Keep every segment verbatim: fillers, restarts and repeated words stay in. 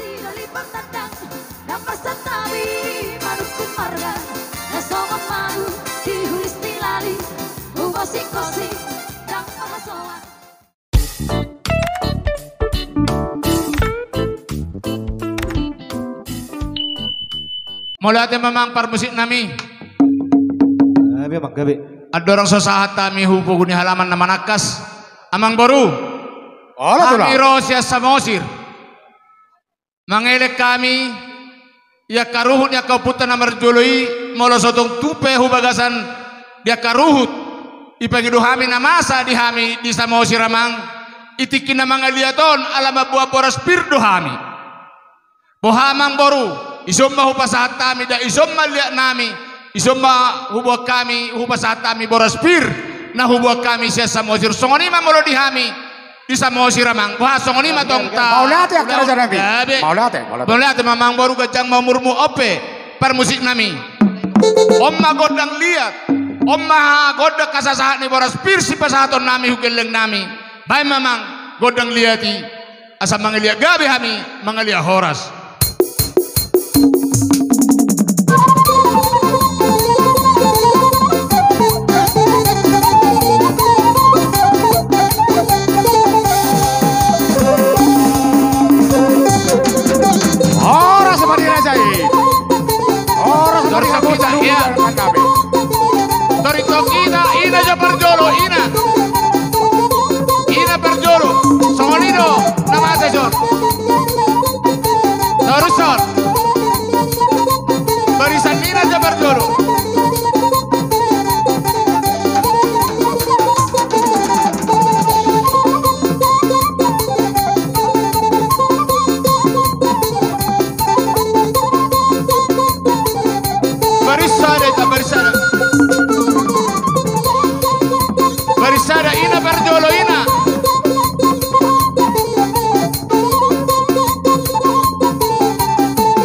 Dali partandang, ndang marsantabi, manungkun marga, na songon madu, di huris ni lali, hubosik-bosik, ndang pahasoan. Mauliate ma amang parmusik nami. Gabe, amang, gabe. Andorang so sahat hami hu pogu ni halaman na manangkas, amangboru. Olo, tulang. Hami ro sian Samosir. Mangelek hami, di angka ruhut ni angka ompunta na marjolo i, molo so tung tung pe hu bagasan di angka ruhut, dipangido hami na masa di hami di Samosir amang, di tingki na mangaliat on ala mamboan boras pir do hami. Boha amangboru, dison ma hupasahat hami da dison ma liat nami, dison ma huboan hami, hupasahat hami boras pir, na huboan hami sian Samosir, songon i ma molo di hami, di Samosir amang, boha songon i ma tong ta. Mauliate angka raja nami. Gabe. Mauliate, mauliate. Mauliate ma amangboru, ganjang ma umurmu, on pe parmusik nami. On ma gondang liat, on ma gondang hasasahat ni boras pir sipasahaton nami hu gelleng nami. Baen ma amang gondang liat i, asa mangaliat gabe hami, mangaliat horas. Horas ma di raja i. Horas ma di raja i. Tor i tok hita, ina jo parjolo, ina. Ina parjolo. Songon i do na masa dison. Torushon. Barisan ni ina jo parjolo. Baris sada hita, baris sada. Baris sada, ina parjolo, ina.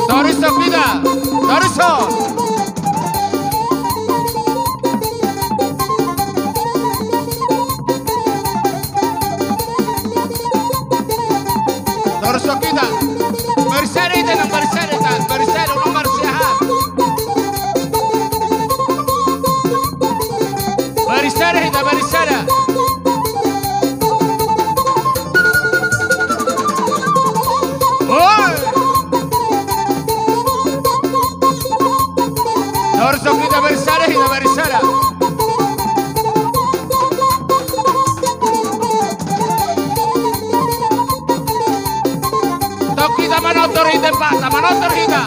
Torushon hita, torushon. Torushon hita. Baris sada hita, nang baris sada hita. Baris sada, ulang baris sada. Baris sada hita, baris sada. Oi. Torushon hita, baris sada hita, baris sada. Tok hita, manortor hita, Pak, manortor hita.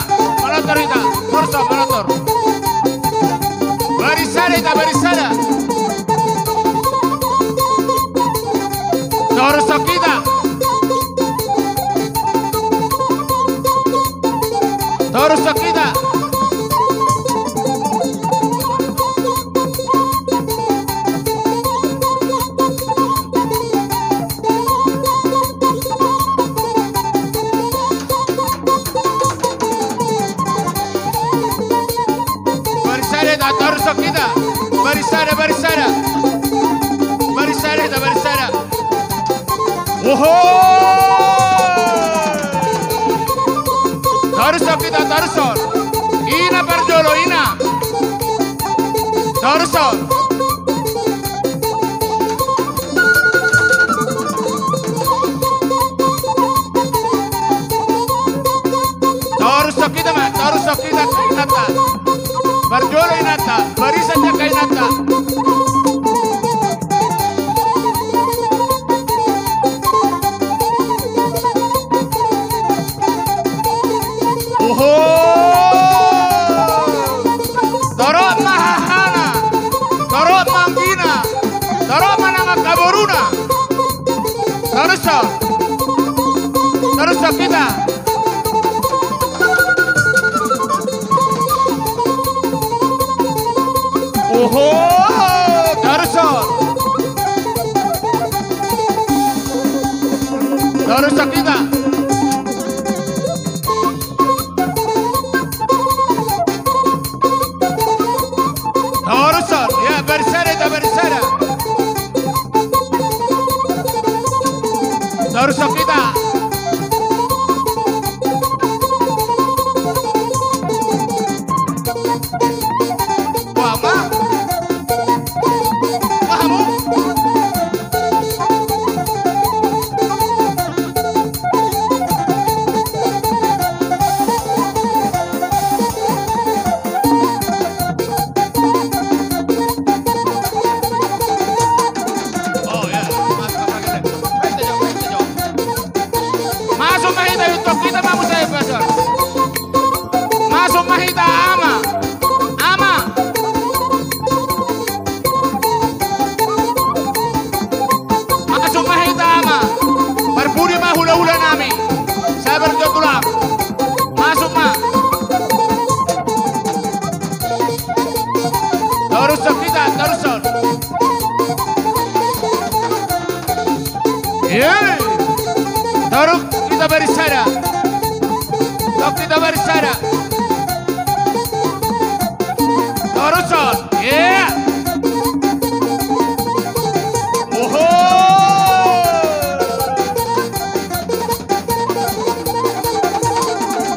Manortor hita. Torushon, manortor. Baris sada hita, baris sada. Torushon hita. Torushon hita. Baris sada hita, torushon hita. Baris sada, baris sada. Baris sada hita, baris sada. Oho! Torushon hita, torushon. Ina parjolo, ina. Torushon. Torushon hita ma, torushon hita angka inanta. Parjolo inanta, barisan angka inanta. Oho! Torop ma hahana, torop ma anggina, torop ma nang angka boruna. Torushon. Torushon hita. Oho, torushon. Torushon hita. Torushon, ya, baris sada hita, baris sada. Torushon hita. hita ma muse, Pastor. Masuk ma hita, Ama. Ama. Masuk ma hita, Ama. Parpudi ma hulahula nami. Sabar jo, Tulang. Masuk ma. Torushon hita, torushon. Ye. Torus hita barisada. Torus hita barisada. Torushon. Ye. Oho.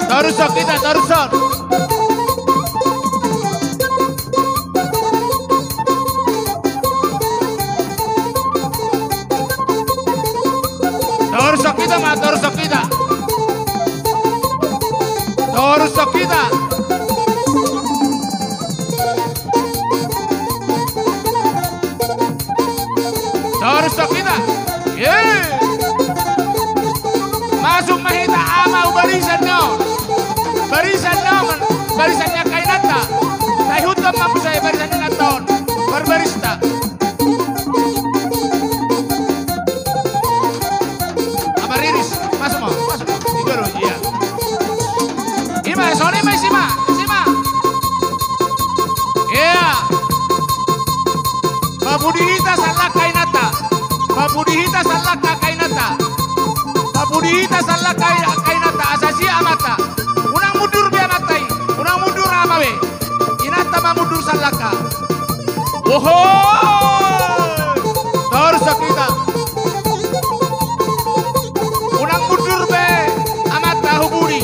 Torushon hita, torushon. Torushon hita ma, torushon hita. Torushon hita. Torushon hita. Ye. Masuk ma hita, Ama, tu barisan na on. Barisan na on, barisan ni angka inanta. Taihuthon ma muse barisan ni inanta on. Barbarista. Ama Riris, masuk ma, masuk ma. Ido do, iya. Ima, songon i ma, isi ma, isi ma. Iya. Papudi hita sallangka inanta. Papudi hita sallangka angka inanta. Papudi hita sallangka angka inanta. Asa sia amanta. Unang mundur be amanta i. Unang mundur ama be. Inanta ma mundur sallangka. Oho! Torushon hita. Unang mundur be amanta hupudi.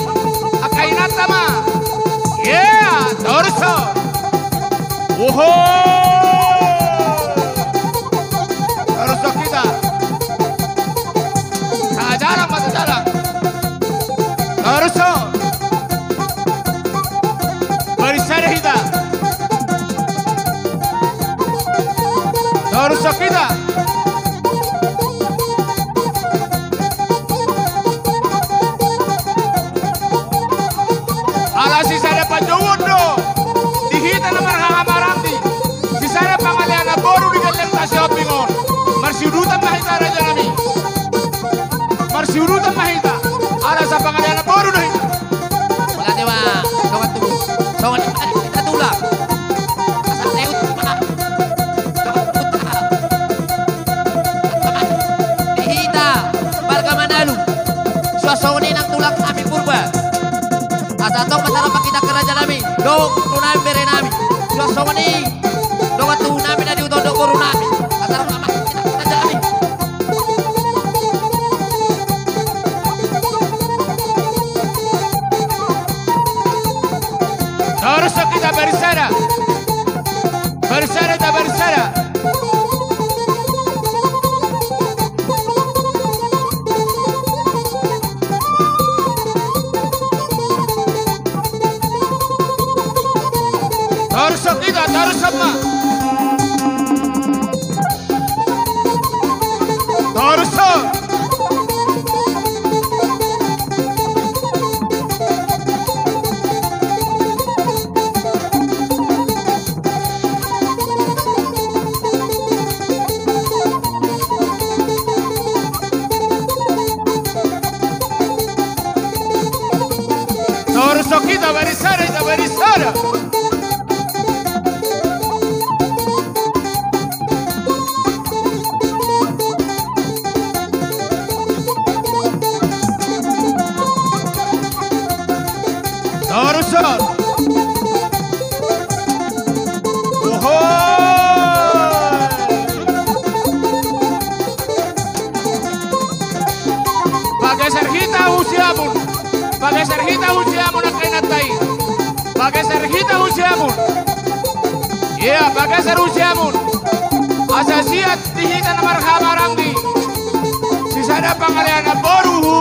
Angka inanta ma. Iya, torushon. Oho! Torushon hita. Sajalang ma, sajalang. Torushon. Barisada hita. Torushon hita. Ala sisada panjouon do di hita na marhahamaranggi. Sisada pangalean na boru di gellengta Sihombing on. Marsiudutan ma hita, raja nami. Marsiudutan ma hita. Ala sipangalean na boru do hita. Mauliate ma, songon tubu. Songon i ma hita, Tulang. Asa teut ma. Songon tubu. Di hita, marga Manalu. Suang songon i nang tulang nami Purba. Asa tong ma tarompak hita, raja nami. Dohot tu nami, bere nami. Suang songon i. Dongan tubu nami na di huta on dohot boru nami. Asa tong ma hita, raja nami. Torushon hita barisada. Barisada hita, barisada. Torushon hita, torushon ma. Torushon. Torushon hita barisada, hita barisada. Torushon. Oho. Pageser hita hu siamun. Pageser hita hu siamun angka inanta i. Pageser hita hu siamun. Iya, pageser hu siamun. Asa siat di hita na marhahamaranggi. Sisada pangalean na boru hu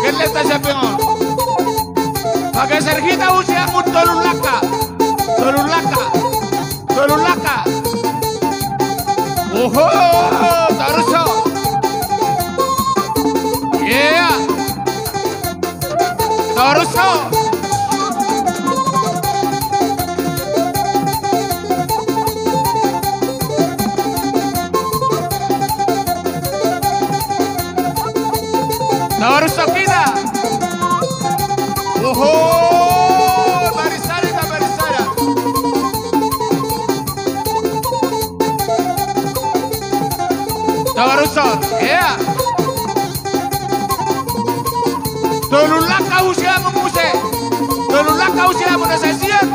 gellengta Sihombing on. Pageser hita hu siamun tolu langka. Tolu langka. Tolu langka. Oho, torushon. Iya. Torus ho. Torus ho hita. Oho. Barisada, barisada. Torus ho. Ia. Tolu langka usiamu muse. Tolu langka usiamu na saisian.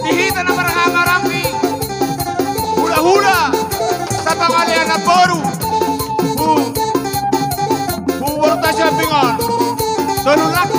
Di hita na marhahamaranggi. Hulahula. Sapangalean na boru. Hu. Hu borta siapingan. Tolu langka.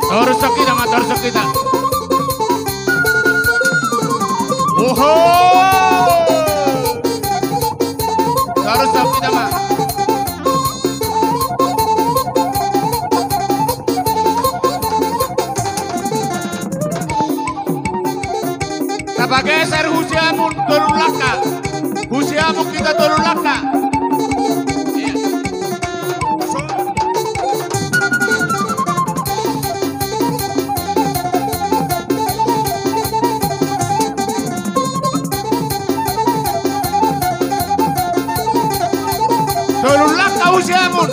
Torus ho hita ma, torus ho hita. Oho. Torus ho hita ma. Tapageser husiamun tolu langka. Husiamun hita tolu langka. Ia. Tolu langka husiamun.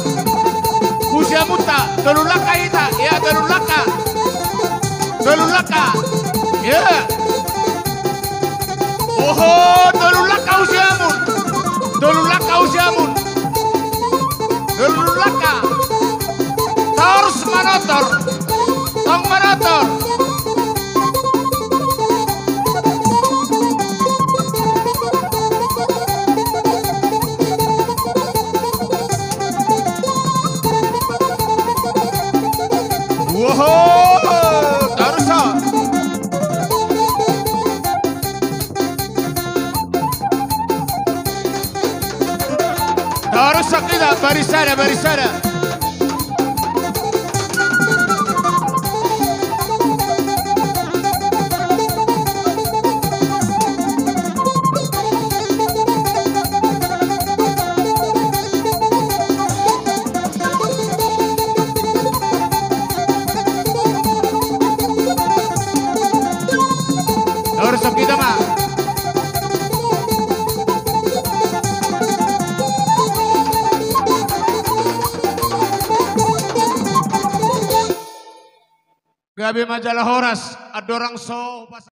Husiamunta. Tolu langka hita. Ia, tolu langka. Tolu langka. Ia. Oho, tolu langka husiamun. Tolu langka husiamun. Tolu langka. Torus manotor. Tong manotor. Woho, torus ho. Torus ho hita, barisada, barisada. Torus ho hita ma. Gabe ma jala horas, andorang so